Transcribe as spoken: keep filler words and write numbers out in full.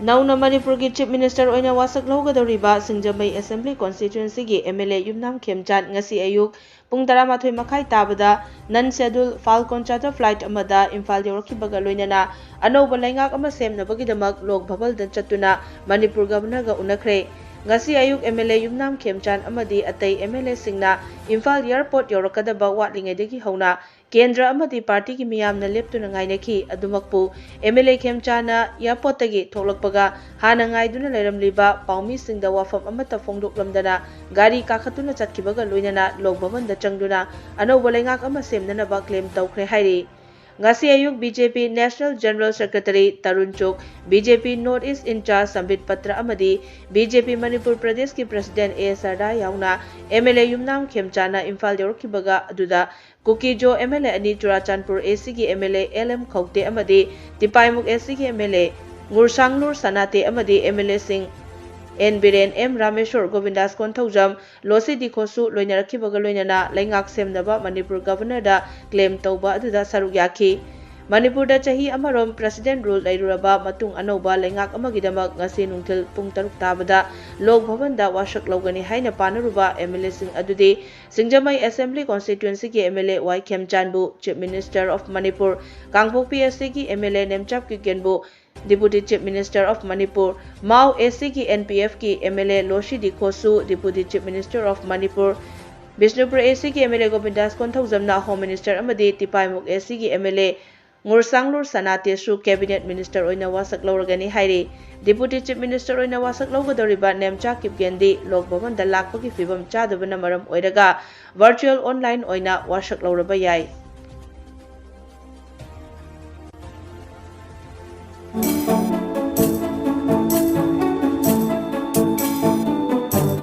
ꯅꯧꯅ ꯃꯅꯤꯄꯨꯔꯒꯤ Chief Minister ꯑꯣꯏꯅ ꯋꯥꯁꯛ ꯂꯧꯒꯗꯧꯔꯤꯕ ꯁꯤꯡꯖꯃꯩ Assembly Constituencyꯒꯤ MLA ꯌꯨꯝꯅꯥꯝ ꯈꯦꯝꯆꯥꯟ ꯉꯁꯤ ꯑꯌꯨꯛ ꯄꯨꯡ ꯇꯔꯥꯃꯥꯊꯣꯏ ꯃꯈꯥꯏ ꯇꯥꯕꯗ Non Scheduled Falcon Charter Flight ꯑꯃꯗ ꯏꯝꯐꯥꯜ ꯌꯧꯔꯛꯈꯤꯕꯒ ꯂꯣꯏꯅꯅ ꯑꯅꯧꯕ ꯂꯩꯉꯥꯛ ꯑꯃ ꯁꯦꯝꯅꯕꯒꯤꯗꯃꯛ ꯂꯣꯛ ꯚꯕꯟꯗ ꯆꯠꯇꯨꯅ ꯃꯅꯤꯄꯨꯔ Governorꯒ ꯎꯅꯈ꯭ꯔꯦ꯫ ꯉꯁꯤ ꯑꯌꯨꯛ MLA ꯌꯨꯝꯅꯥꯝ ꯈꯦꯝꯆꯥꯟ ꯑꯃꯗꯤ ꯑꯇꯩ MLAꯁꯤꯡꯅ ꯏꯝꯐꯥꯜ Airport ꯌꯧꯔꯛꯀꯗꯕ ꯋꯥꯠꯂꯤꯉꯩꯗꯒꯤ ꯍꯧꯅ ꯀꯦꯟꯗ꯭ꯔ ꯑꯃꯗꯤ partyꯒꯤ ꯃꯤꯌꯥꯝꯅ ꯂꯦꯞꯇꯨꯅ ꯉꯥꯏꯅꯈꯤ꯫ ꯑꯗꯨꯃꯛꯄꯨ MLA ꯈꯦꯝꯆꯥꯟꯅ Airportꯇꯒꯤ ꯊꯣꯛꯂꯛꯄꯒ ꯍꯥꯟꯅ ꯉꯥꯏꯗꯨꯅ ꯂꯩꯔꯝꯂꯤꯕ ꯄꯥꯎꯃꯤꯁꯤꯡꯗ ꯋꯥꯐꯝ ꯑꯃꯠꯇ ꯐꯣꯡꯗꯣꯛꯂꯝꯗꯅ ꯒꯥꯔꯤ ꯀꯥꯈꯠꯇꯨꯅ ꯆꯠꯈꯤꯕꯒ ꯂꯣꯏꯅꯅ ꯂꯣꯛ ꯚꯕꯟꯗ ꯆꯪꯗꯨꯅ ꯑꯅꯧꯕ ꯂꯩꯉꯥꯛ ꯑꯃ ꯁꯦꯝꯅꯅꯕ claim ꯇꯧꯈ꯭ꯔꯦ ꯍꯥꯏꯔꯤ꯫ ꯉꯁꯤ ꯑꯌꯨꯛ BJP National General Secretary Tarun ꯆꯨꯒ, BJP North East in-charge ꯁꯝꯕꯤꯠ Patra ꯑꯃꯗꯤ BJP ꯃꯅꯤꯄꯨꯔ ꯄ꯭ꯔꯗꯦꯁꯀꯤ President ꯑꯦ ꯁꯔꯗꯥ ꯌꯥꯎꯅ MLA ꯌꯨꯝꯅꯥꯝ ꯈꯦꯝꯆꯥꯟꯅ ꯏꯝꯐꯥꯜ ꯌꯧꯔꯛꯈꯤꯕꯒ ꯑꯗꯨꯗ ꯀꯨꯀꯤꯖꯣ MLA ꯑꯅꯤ, ꯆꯨꯔꯥꯆꯥꯟꯄꯨꯔ ACꯒꯤ MLA ꯑꯦꯜ ꯑꯦꯝ ꯈꯧꯇꯦ ꯑꯃꯗꯤ ꯇꯤꯄꯥꯏꯃꯨꯛ ACꯒꯤ MLA ꯉꯨꯔꯁꯥꯡꯂꯨꯔ ꯁꯅꯥꯇꯦ ꯑꯃꯗꯤ MLAꯁꯤꯡ ꯑꯦꯟ ꯕꯤꯔꯦꯟ, ꯑꯦꯝ ꯔꯥꯃꯦꯁꯣꯔ, ꯒꯣꯕꯤꯟꯗꯥꯁ ꯀꯣꯟꯊꯧꯖꯝ, ꯂꯣꯁꯤ ꯗꯤꯈꯣꯁꯨ ꯂꯣꯏꯅꯔꯛꯈꯤꯕꯒ ꯂꯣꯏꯅꯅ ꯂꯩꯉꯥꯛ ꯁꯦꯝꯅꯕ ꯃꯅꯤꯄꯨꯔ Governorꯗ claim ꯇꯧꯕ ꯑꯗꯨꯗ ꯁꯔꯨꯛ ꯌꯥꯈꯤ꯫ ꯃꯅꯤꯄꯨꯔꯗ ꯆꯍꯤ ꯑꯃꯔꯣꯝ President Rule ꯂꯩꯔꯨꯔꯕ ꯃꯇꯨꯡ ꯑꯅꯧꯕ ꯂꯩꯉꯥꯛ ꯑꯃꯒꯤꯗꯃꯛ ꯉꯁꯤ ꯅꯨꯡꯊꯤꯜ ꯄꯨꯡ ꯇꯔꯨꯛ ꯇꯥꯕꯗ ꯂꯣꯛ ꯚꯕꯟꯗ ꯋꯥꯁꯛ ꯂꯧꯒꯅꯤ ꯍꯥꯏꯅ ꯄꯥꯅꯔꯨꯕ MLAꯁꯤꯡ ꯑꯗꯨꯗꯤ ꯁꯤꯡꯖꯃꯩ Assembly Constituencyꯒꯤ MLA Y ꯈꯦꯝꯆꯥꯟꯕꯨ Chief Minister of Manipur, Kangpokpi ACꯒꯤ MLA ꯅꯦꯝꯆꯥꯞ ꯀꯤꯞꯒꯦꯟꯕꯨ Deputy Chief Minister of Manipur, Mao ACꯒꯤ NPFꯀꯤ MLA ꯂꯣꯁꯤ ꯗꯤꯈꯣꯁꯨ Deputy Chief Minister of Manipur, Bishnupur ACꯒꯤ MLA ꯒꯣꯕꯤꯟꯗꯥꯁ ꯀꯣꯟꯊꯧꯖꯝꯅ Home Minister ꯑꯃꯗꯤ ꯇꯤꯄꯥꯏꯃꯨꯛ ACꯒꯤ MLA ꯉꯨꯔꯁꯥꯡꯂꯨꯔ ꯁꯅꯥꯇꯦꯁꯨ Cabinet Minister ꯑꯣꯏꯅ ꯋꯥꯁꯛ ꯂꯧꯔꯒꯅꯤ ꯍꯥꯏꯔꯤ꯫ Deputy Chief Minister ꯑꯣꯏꯅ ꯋꯥꯁꯛ ꯂꯧꯒꯗꯧꯔꯤꯕ ꯅꯦꯝꯆꯥ ꯀꯤꯞꯒꯦꯟꯗꯤ ꯂꯣꯛ ꯚꯕꯟꯗ ꯂꯥꯛꯄꯒꯤ ꯐꯤꯕꯝ ꯆꯥꯗꯕꯅ ꯃꯔꯝ ꯑꯣꯏꯔꯒ virtual online ꯑꯣꯏꯅ ꯋꯥꯁꯛ ꯂꯧꯔꯕ ꯌꯥꯏ꯫